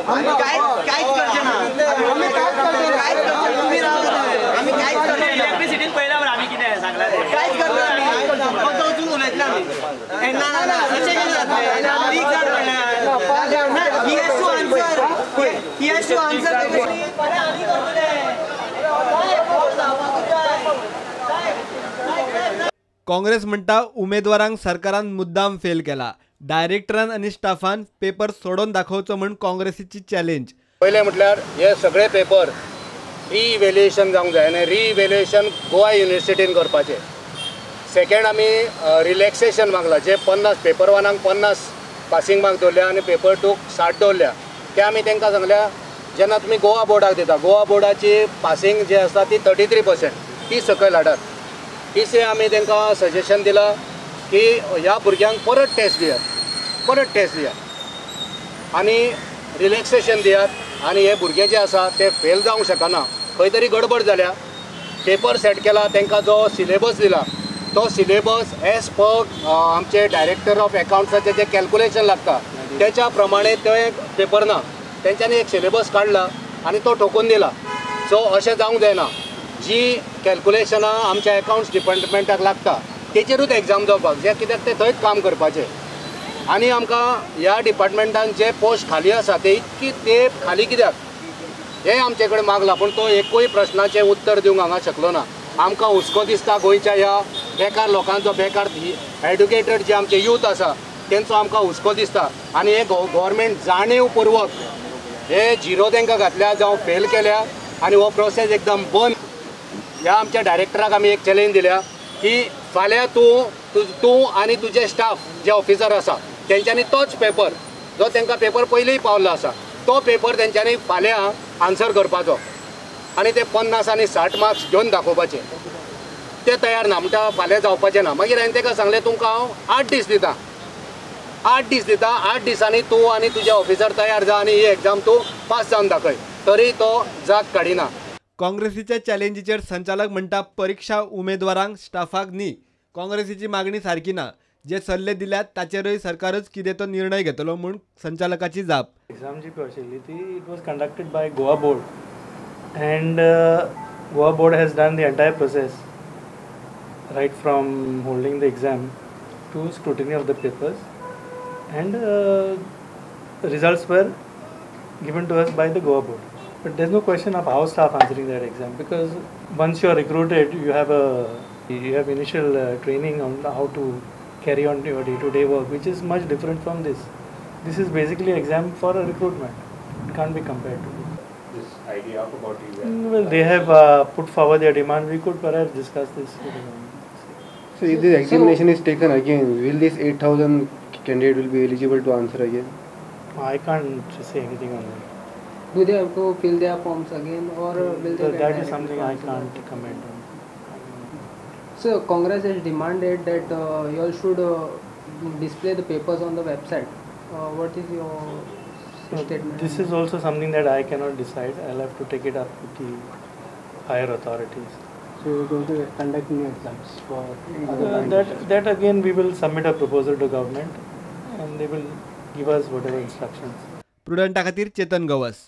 कांयच करचें ना, आमी कांयच करचें, तुमी रावत, आमी कांयच करचें. इलेक्ट्रिसिटीन पळयला आमी कितें सांगलां, कांयच करना आमी, फक्त वचून उलयतले आमी. ना ना ना, अशें कितें जातलें? लीक जावन पडल्या. He has to answer, he has to answer. आमी करतले. काँग्रेस म्हणटा उमेदवारांक सरकारान मुद्दाम फेल केला. डायरेक्टरान आनी स्टाफान पेपर सोडोवन दाखोवचो म्हूण काँग्रेसीची चॅलेंज. पयलें म्हटल्यार हे सगळे पेपर रिइव्हॅल्युएशन जावंक जाय आनी रिइव्हॅल्युएशन गोवा युनिवर्सिटीन करपाचें. सेकेंड आमी रिलॅक्सेशन मागलां, जे 50 पेपर 1 50 पासिंग मार्क दवरल्या आनी पेपर 2 60 दवरल्या, ते आमी तांकां सांगल्या जेन्ना तुमी गोवा बोर्डाक दिता, गोवा बोर्डाची पासिंग जे आसा ती 33%, ती सकयल हाडात. तिसरें आमी तांकां सजेशन दिलां की ह्या भुरग्यांक परत टेस्ट दियात, परत टेस्ट दियात आनी रिलॅक्सेशन दियात आनी हे भुरगे जे आसा ते फेल जावंक शकना, खंय तरी गडबड जाल्या. पेपर सेट केला, तांकां जो सिलेबस दिला तो सिलेबस एज पर आमचे डायरेक्टर ऑफ एकाउंट्साचे जे कॅल्कुलेशन लागता त्याच्या प्रमाणे ते पेपर ना, तेंच्यांनी एक सिलेबस काडला आनी तो ठोकून दिला. सो अशें जावंक जायना, जी कॅल्कुलेशनां आमच्या एकाउंट्स डिपार्टमेंटाक लागता तेचेरूच एग्जाम जावपाक जे, कित्याक ते थंयच काम करपाचें. आनी आमकां ह्या डिपार्टमेंटान जे पोस्ट खाली आसा ते इतकी तेप खाली कित्याक हें आमचे कडेन मागलां, पूण तो एकूय प्रश्नाचें उत्तर दिवंक हांगा शकलो ना. आमकां हुस्को दिसता गोंयच्या ह्या बेकार लोकांचो, बेकार एड्युकेटेड जे आमचे यूथ आसा तेंचो आमकां हुस्को दिसता. आनी हे गव्हर्मेंट जाणीवपूर्वक हे झिरो तांकां घातल्या जावं फेल केल्या आनी हो प्रोसेस एकदम बंद. ह्या आमच्या डायरेक्टराक आमी एक चॅलेंज दिल्या की फाल्यां तूं तूं आनी तुजे स्टाफ जे ऑफिसर आसा तेंच्यांनी तोच पेपर जो तांकां पेपर पयलीं पावल्लो आसा तो पेपर तेंच्यांनी फाल्यां आन्सर करपाचो आनी ते 50 आनी 60 मार्क्स घेवन दाखोवपाचे. ते तयार ना म्हणटा फाल्यां जावपाचें ना. मागीर हांवें ताका सांगलें तुमकां हांव 8 दीस दिता, 8 दीस दिता, 8 दिसांनी तूं आनी तुजे ऑफिसर तयार जा आनी ही एग्जाम तूं पास जावन दाखय. तरी तो जाग काडिना. काँग्रेसीच्या चॅलेंजीचेर संचालक म्हणटा परिक्षा उमेदवारांक स्टाफाक न्ही. काँग्रेसीची मागणी सारकी ना, जे सल्ले दिल्यात ताचेरूय सरकारच कितें तो निर्णय घेतलो म्हूण संचालकाची जाप. एग्जाम जी पळय आशिल्ली ती it was conducted by Goa board and Goa board has done the entire process right from holding the exam to scrutiny of the papers and results were given to us by the Goa board. But there's no question of our staff answering that exam, because once you are recruited, you have initial training on how to carry on your day-to-day work, which is much different from this. This is basically exam for a recruitment. It can't be compared to this idea of about you. Well, they have put forward their demand. We could perhaps discuss this with the government. So if this examination is taken again, will this 8,000 candidate will be eligible to answer again? I can't say anything on that. Do they have to fill their forms again, or will they? That is something I can't comment on. So Congress has demanded that you all should display the papers on the website. What is your statement? This is also something that I cannot decide. I'll have to take it up with the higher authorities. So you're going to conduct new exams for other that again we will submit a proposal to government and they will give us whatever instructions. प्रुडंटा खातीर चेतन गवस.